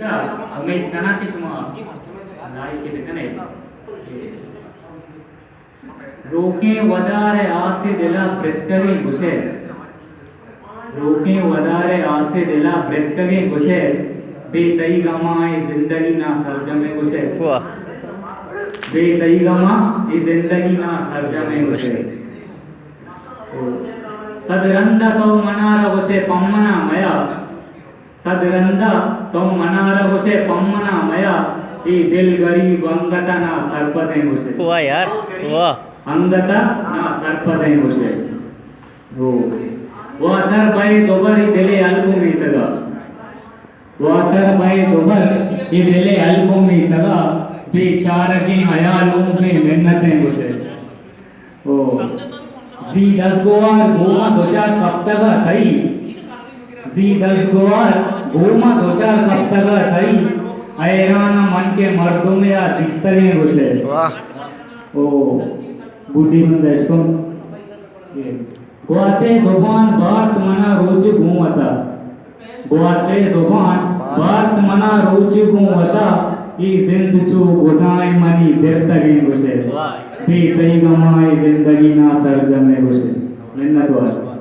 امیت کناں کہ شما لائک بکنے۔ روکیں ودار ءِ آس ءِ دل ءَ پرتکگیں گوشئے۔ روکیں ودار ءِ آس ءِ دل ءَ پرتکگیں گوشئے۔ بے تئی گماں اے زندگی نا سرجمیں گوشئے۔ واہ۔ بے تئی گماں اے زندگی نا سرجمیں گوشئے۔ صد رند ءَ تو منارا گوشئے پمنا میا۔ صد رند ءَ تو منارا گوشئے پمنا میا، اے دل گریب انگت ءَ نا سرپدیں گوشئے۔ واہ یار، واہ۔ انگت ءَ نا سرپدیں گوشئے۔ او۔ واتر بئے دوبر اے دل ءِ الگو میتگ ءَ۔ واتر بئے دوبر اے دل ءِ الگو میتگ ءَ، بے چارگیں حیال اوں بے منتیں گوشئے۔ او، زی دزگوار گوما دوچار کپتگ ءَ تئی۔ زی دزگوار گوما دوچار کپتگ ءَ تئی۔ حیران من کہ مردمے ءَ دیستگیں گوشئے۔ واہ۔ او، گڈی من دشکم۔ گواتے زبان بارت منا روچ گوں وتا۔ گواتے زبان بارت منا روچ گوں وتا، اے زند چو گدائیں منی درتگیں گوشئے۔ واہ۔ بے تئی گماں اے زندگی نا سرجمیں گوشئے۔ منت وار۔